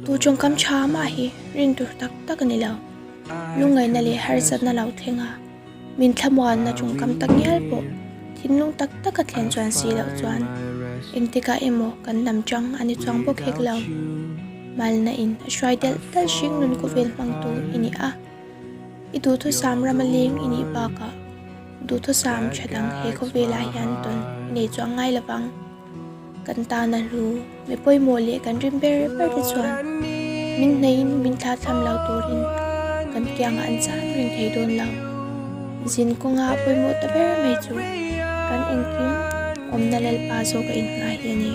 Tu tawngkam tha mah hi rin tur tak tak a ni lo. Lungngaihna leh harsatna lo thleng a, min thlamuanna tawngkam tak ngial pawh thinlung tak taka thlen chuan si loh chuan engtikah emaw kan lam chang a ni chuang bawk hek lo. Malna in a hruai delh delh hring nun khawvel hmangtu i ni a, i duhthusam rama leng i nih bakah duhthusam tha dang he khawvelah hian tawn i nei chuang ngai lovang. Kan tana hlu, mi pawimawh leh kan rim ber ber te chuan min hneihin min thlathlam lo turin kan kiangah an cham reng thei dawn lo. Zin kawnga pawimawh ta ber mai chu kan engkim awmna Lalpa zawk a innghah hi a ni.